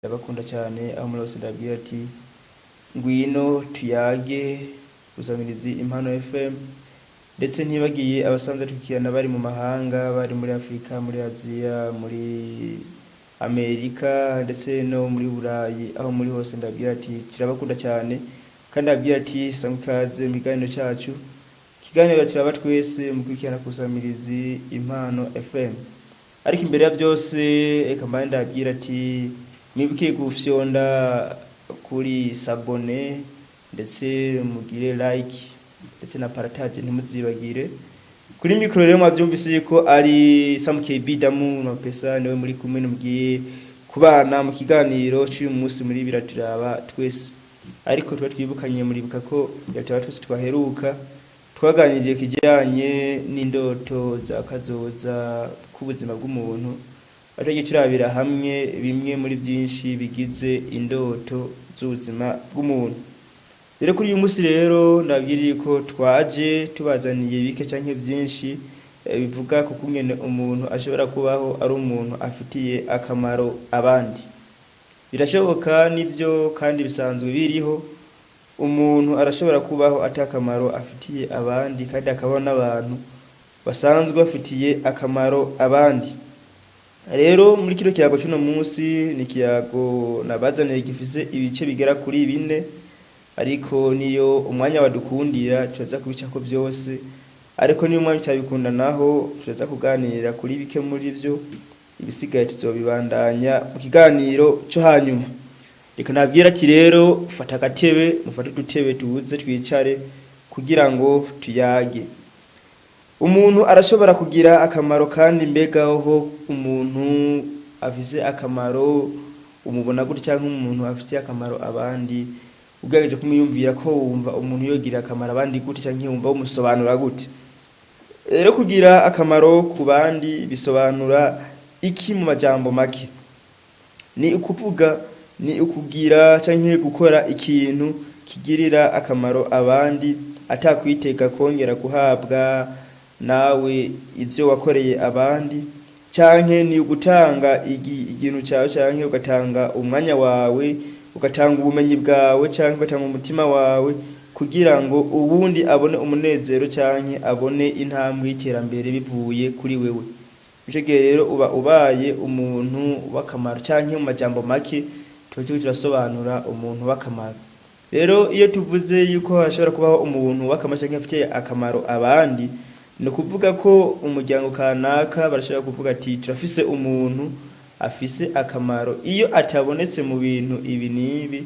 Ndabakunda cyane aho muri hose, ndababwira ati ngwino tuyage gusamirizi Impano FM, ndetse ntibagiye abasanzwe tukirana bari mu mahanga, bari muri Afrika, muri Aziya, muri Amerika, ndetse no muri Burayi. Aho muri hose ndababwira ati turabakunda cyane, kandi ndababwira ati sangwa ikaze mu kiganiro cyacu, ikiganiro turaba twese mukurikirana kusamirizi Impano FM. Ariko imbere ya byose, reka mbaye ndababwira ati mwibuke gufyonda kuri s'abonner, ndetse mugire like, ndetse na partage ntimuzibagire. Kuri micro rero mwavyumvise ko ari Sam KB Damu Mapesa, niwe muri kumwe mugiye kubana mu kiganiro cy'uyu munsi muri Biraturaba Twese. Ariko tuba twibukanye, muribuka ko Biraturaba Twese twaheruka twaganiriye kijyanye n'indoto za kazoza k'ubuzima bw'umuntu, aho turabira hamwe bimwe muri byinshi bigize indoto z'ubuzima bw'umuntu. Rero kuri uyu munsi rero ndabwiriye ko twaje tubazaniye bike canke byinshi bivuga ku kungene umuntu ashobora kubaho ari umuntu afitiye akamaro abandi. Birashoboka nivyo, kandi bisanzwe biriho. Umuntu arashobora kubaho atakamaro afitiye abandi, kandi akabaho n'abantu basanzwe bafitiye akamaro abandi. Rero muri kino kiyago cy'uno munsi, ni ikiyago nabazaniye gifise ibice bigera kuri bine, ariko niyo umwanya wadukundira turaza kubicako byose, ariko niyo umwanya utabikunda naho turaza kuganira kuri bike muri byo, ibisigaye tuzobibandanya mu kiganiro cyo hanyuma. Reka nabwira ati rero fata agatebe, mufate udutebe, tuze twicare kugira ngo tuyage. Umuntu arashobora kugira akamaro, kandi mbega aho umuntu afise akamaro umubona gutya, canke umuntu afitiye akamaro abandi ugerageje kumwiyumvira ko wumva umuntu yogira akamaro abandi gute, canke wumva umusobanura gute? Rero kugira akamaro ku bandi bisobanura iki mu majambo make? Ni ukuvuga ni ukugira canke gukora ikintu kigirira akamaro abandi atakwitega kongera guhabwa nawe ivyo wakoreye abandi, canke ni ugutanga ikintu cawe, canke ugatanga umwanya wawe, ugatanga ubumenyi bwawe, canke ugatanga umutima wawe kugira ngo uwundi abone umunezero canke abone intambwe y'iterambere bivuye kuri wewe. Ico gihe rero uba ubaye umuntu w'akamaro, canke mu majambo make tuba turiko turasobanura umuntu w'akamaro. Rero iyo tuvuze yuko hashobora kubaho umuntu w'akamaro canke afitiye akamaro abandi, ni ukuvuga ko umuryango kanaka barashobora kuvuga ati turafise umuntu afise akamaro, iyo atabonetse mu bintu ibi n'ibi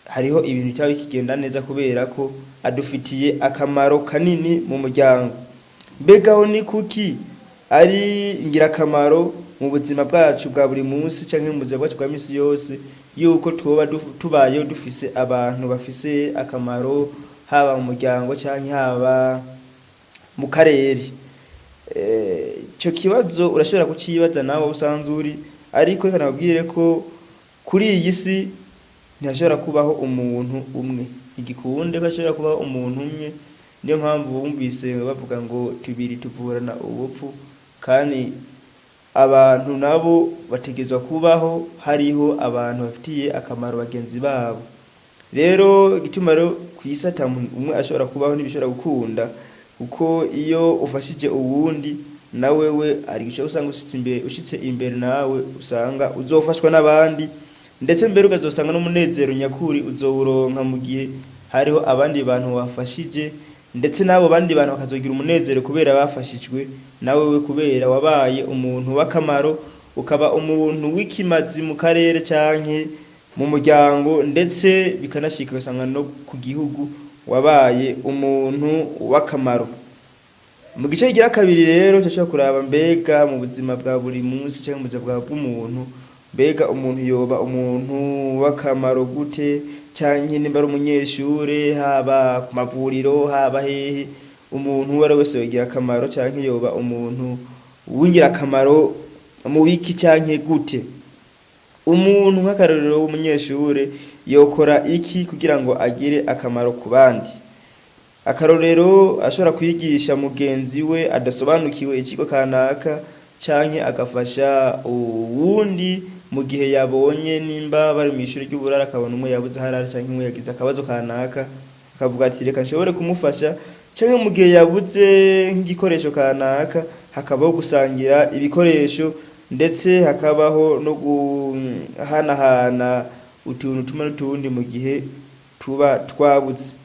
hariho ibintu bitaba bikigenda neza, kubera ko adufitiye akamaro kanini mu muryango. Mbega aho ni kuki ari ingirakamaro mu buzima bwacu bwa buri munsi canke mu buzima bwacu bwa misi yose yuko twoba tubayeho dufise abantu bafise akamaro, haba mu muryango canke haba mu karere? Ico kibazo urashobora kucibaza nawe usanzwe uri, ariko reka nababwire ko kuri iyi si ntihashobora kubaho umuntu umwe, ntigikunde ko hashobora kubaho umuntu umwe. Niyo mpamvu wumvise bavuga ngo tubiri tuvurana ubupfu, kandi abantu nabo bategerezwa kubaho hariho abantu bafitiye akamaro bagenzi babo. Rero igituma rero kw'isi ata muntu umwe ashobora kubaho, ntibishobora gukunda, kuko iyo ufashije uwundi na wewe hari igihe usanga ushitse imbere nawe usanga uzofashwa n'abandi, ndetse mbere ukazosanga n'umunezero nyakuri uzowuronka mu gihe hariho abandi bantu wafashije, ndetse n'abo bandi bantu bakazogira umunezero kubera bafashijwe na wewe, kubera wabaye umuntu w'akamaro, ukaba umuntu w'ikimazi mu karere canke mu muryango, ndetse bikanashika ugasanga no ku gihugu wabaye umuntu w'akamaro. Mu gice kigira kabiri rero turashobora kuraba mbega mu buzima bwa buri munsi canke mu buzima bw'umuntu, mbega umuntu yoba umuntu w'akamaro gute, canke nimba ari umunyeshure, haba ku mavuriro, haba hehe, umuntu uwo ari wese yogira akamaro canke yoba umuntu w'ingirakamaro mu biki canke gute? Umuntu nk'akarorero w'umunyeshure yokora iki kugira ngo agire akamaro ku bandi? Akarorero, ashobora kwigisha mugenzi we adasobanukiwe ikigo kanaka, canke agafasha uwundi. Mu gihe yabonye nimba bari mu ishuri ry'uburaro, akabona umwe yabuze aho arara canke umwe yagize akabazo kanaka, akavuga ati: "Reka nshobore kumufasha." Canke mu gihe yabuze nk'igikoresho kanaka, hakabaho gusangira ibikoresho, ndetse hakabaho no guhanahana utuntu tumwe n'utundi mu gihe tuba twabuze.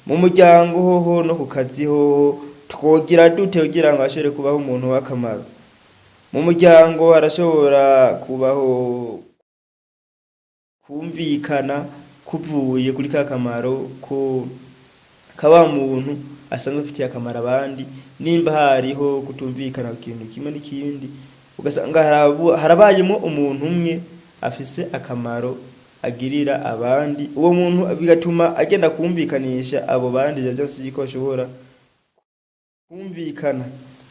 Mu muryango hoho no ku kazi hoho twogira dute kugira ngo hashobore kubaho umuntu w'akamaro? Mu muryango harashobora kubaho kumvikana kuvuye kuri ka kamaro ko ka wa muntu asanzwe afitiye akamaro abandi. Nimba hariho kutumvikana ku kintu kimwe n'ikindi, ugasanga harabayemwo umuntu umwe afise akamaro agirira abandi, uwo muntu bigatuma agenda kumvikanisha abo bandi vyose yuko bashobora kumvikana.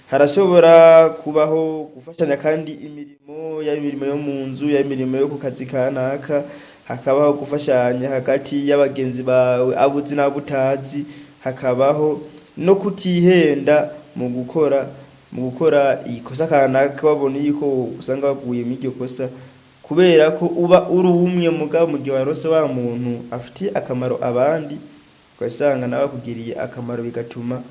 Harashobora kubaho gufashanya kandi imirimo, yaba imirimo yo mu nzu, yaba imirimo yo ku kazi kanaka. Hakabaho gufashanya hagati y'abagenzi bawe, abo uzi n'abo utazi. Hakabaho no kutihenda mu gukora ikosa kanaka, babona yuko usanga waguye mw'iryo kosa kubera ko uba uri umwe. Mugabo mu gihe waronse wa muntu afitiye akamaro abandi, ugasanga nawe akugiriye akamaro, bigatuma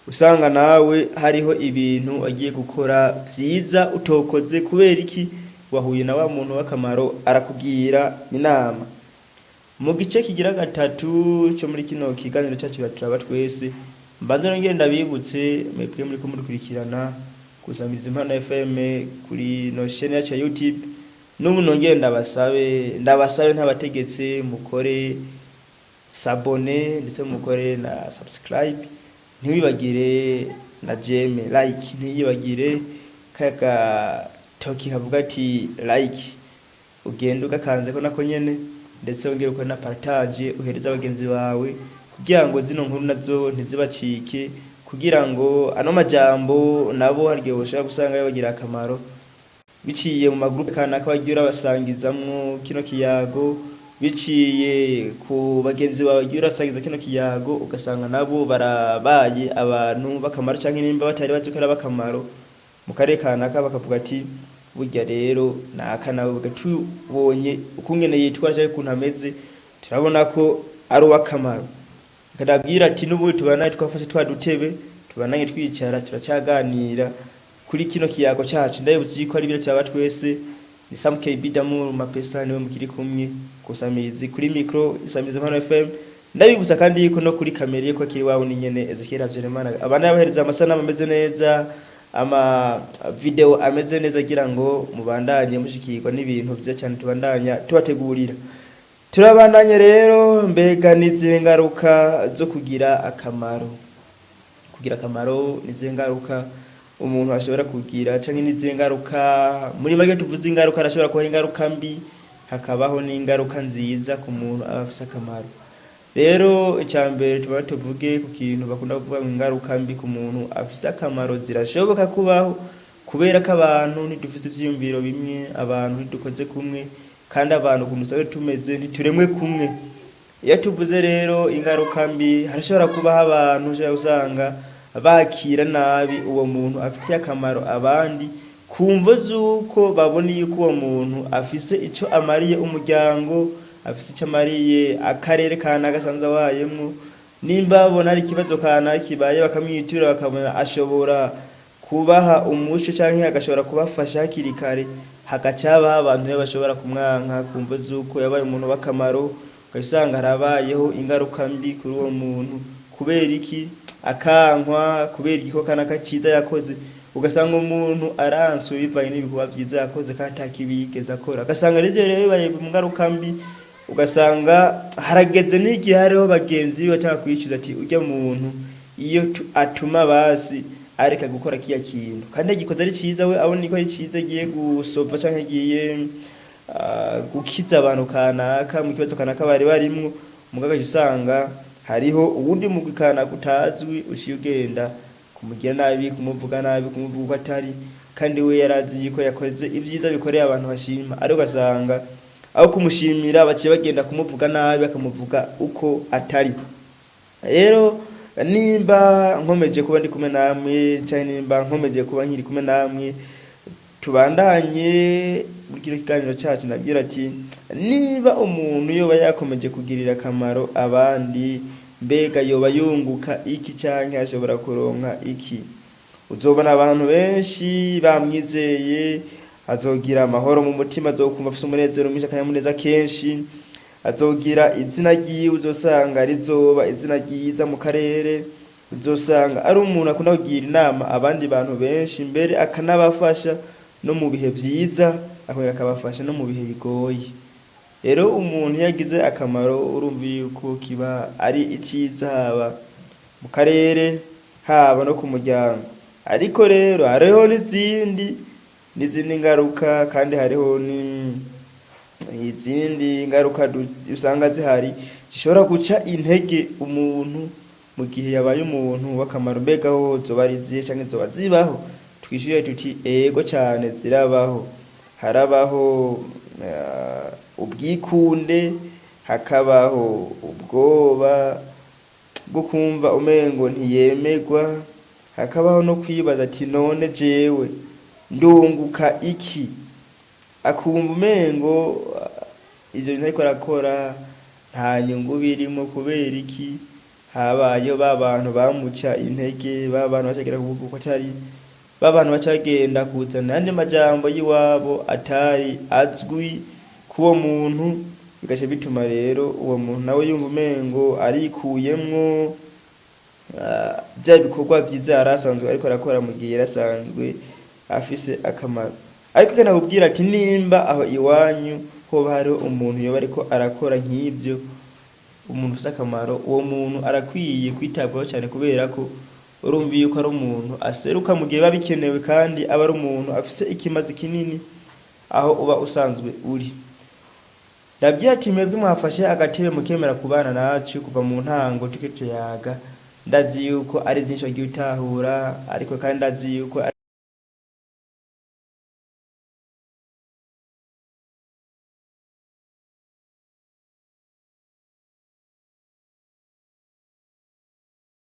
usanga nawe hariho ibintu wagiye gukora vyiza utokoze. Kubera iki? Wahuye na wa muntu w'akamaro, arakugira inama. Mu gice kigira gatatu co muri kino kiganiro cacu Turaba Twese, mbanze nongere ndabibutse mwebwe muriko mudukurikirana kusamiriza Impano FM kuri no chaîne yacu ya YouTube. N'ubu nongere ndabasabe ntabategetse, mukore s'abonner, ndetse mukore na subscribe, ntiwibagire na j'aime, like, ntiwibagire kaya toki kavuga ati "like", ugende ugakanzeko nako nyene, ndetse wongere ukore na partage, uhereze abagenzi bawe kugira ngo zino nkuru nazo ntizibacike, kugira ngo ano majambo nabo hari igihe boshobora gusanga yabagirira akamaro biciye mu magroupe kanaka bagiye urabasangizamwo kino kiyago, biciye ku bagenzi bawe bagiye urasangiza kino kiyago, ugasanga nabo barabaye abantu b'akamaro, canke nimba batari bazi ko ari ab'akamaro mu karere kanaka, bakavuga ati: "Burya rero naka nawe tubonye ukungene yitwara canke ukuntu ameze, turabona ko ari uw'akamaro." Ndabwira ati n'ubu tubanaye twafashe twa dutebe, tubandanye twicara, turacaganira kuri kino kiyago cacu. Ndabibutse yuko ari ibiro Turaba Twese, ni Sam KB Damour Mapesa niwe mukiri kumwe kusamirizi kuri micro Isamiriza Impano FM. Ndabibutsa kandi yuko no kuri kamera yuko akiri wawe ni nyene Ezekiel Habyarimana, abana yabahereza amasanamu ameze neza, ama video ameze neza, agira ngo mubandanye mushikirwa n'ibintu vyiza cyane tubandanya tubategurira. Turabandanye rero. Mbega n'izihe ngaruka zo kugira akamaro? Kugira akamaro, n'izihe ngaruka umuntu ashobora kugira, canke n'izihe ngaruka? Muri make tuvuze ingaruka, arashobora kuba ingaruka mbi, hakabaho n'ingaruka nziza ku muntu aba afise akamaro. Rero icya mbere tuba tuvuge ku kintu bakunda kuvuga ngo ingaruka mbi ku muntu afise akamaro zirashoboka kubaho, kubera ko abantu ntidufise ivyiyumviro bimwe, abantu ntidukoze kumwe, kandi abantu ukuntu usanga tumeze ntituremwe kumwe. Iyo tuvuze rero ingaruka mbi, harashobora kubaho abantu ushobora gusanga bakira nabi uwo muntu afitiye akamaro abandi, ku mvo z'uko babona yuko uwo muntu afise ico amariye umuryango, afise ico amariye akarere kanaka asanzwe abayemwo. Nimba babona hari ikibazo kanaka kibaye, bakamwitura, bakabona ashobora kubaha umuco canke agashobora kubafasha hakiri kare, hagaca habaho abantu rero bashobora kumwanka ku mvo z'uko yabaye umuntu w'akamaro. Ugasanga harabayeho ingaruka mbi kuri uwo muntu. Kubera iki akankwa? Kubera igikorwa kanaka ciza yakoze. Ugasanga umuntu aranswe bivanye n'ibikorwa vyiza yakoze kandi ata kibi yigeze akora. Ugasanga rero ivyo rero bibaye mu ngaruka mbi, ugasanga harageze n'igihe hariho bagenzi biwe bashaka kwicuza ati: "Urya muntu iyo atuma basi areka gukora kiya kintu kandi agikoze ari ciza, we abona ko ari ciza, agiye gusova canke agiye gukiza abantu kanaka mu kibazo kanaka bari barimwo." Mugabo ugaca usanga hariho uwundi mugwi kanaka utazwi uciye ugenda kumugira nabi, kumuvuga nabi, kumuvuga uko atari, kandi we yarazi yuko yakoze ibyiza bikoreye abantu bashima, ariko ugasanga aho kumushimira baciye bagenda kumuvuga nabi, bakamuvuga uko atari. Rero nimba nkomeje kuba ndi kumwe namwe, canke nimba nkomeje kuba nkiri kumwe namwe, Tubandanye muri kino kiganiro cacu, ndabwira ati niba umuntu yoba yakomeje kugirira akamaro abandi, mbega yoba yunguka iki canke ashobora kuronka iki? Uzobona abantu benshi bamwizeye, azogira amahoro mu mutima, azokumva afise umunezero mwinshi, akanyamuneza kenshi, azogira izina ryiwe, uzosanga rizoba izina ryiza mu karere. Uzosanga ari umuntu akunda kugira inama abandi bantu benshi, mbere akanabafasha no mu bihe vyiza, akongera akabafasha no mu bihe bigoye. Rero umuntu iyo agize akamaro, urumva yuko kiba ari iciza, haba mu karere, haba no ku muryango. Ariko rero hariho n'izindi ngaruka, kandi hariho izindi ngaruka usanga zihari zishobora guca intege umuntu mu gihe yabaye umuntu w'akamaro. Mbega hoho zoba ari izihe canke zoba zibaho? Twishure tuti ego cane, zirabaho. Harabaho ubwikunde, hakabaho ubwoba bwo kumva umengo ntiyemegwa, hakabaho no kwibaza ati none jewe ndunguka iki? Akumva umengo ivyo bintu ariko arakora nta nyungu birimwo. Kubera iki? Habayeho ba bantu bamuca intege, ba bantu bacagera kuvuga uko atari, ba bantu baca bagenda kuzana ayandi majambo y'iwabo atari azwi k'uwo muntu, bigaca bituma rero uwo muntu nawe yumva umengo arikuyemwo vya bikorwa vyiza yari asanzwe ariko arakora mu gihe yari asanzwe afise akamaro. Ariko kanakubwira ati nimba aho iwanyu hoba hariho umuntu yoba ariko arakora nk'ivyo, umuntu ufise akamaro, uwo muntu arakwiye kwitabwaho cyane, kubera ko urumva yuko ari umuntu aseruka mu gihe biba bikenewe, kandi aba ari umuntu afise ikimazi kinini aho uba usanzwe uri. Ndabwira ati mwebwe mwafashe agatebe mukemera kubana nacu kuva mu ntango turiko tuyaga, ndazi yuko ari vyinshi wagiye utahura, ariko kandi ndazi yuko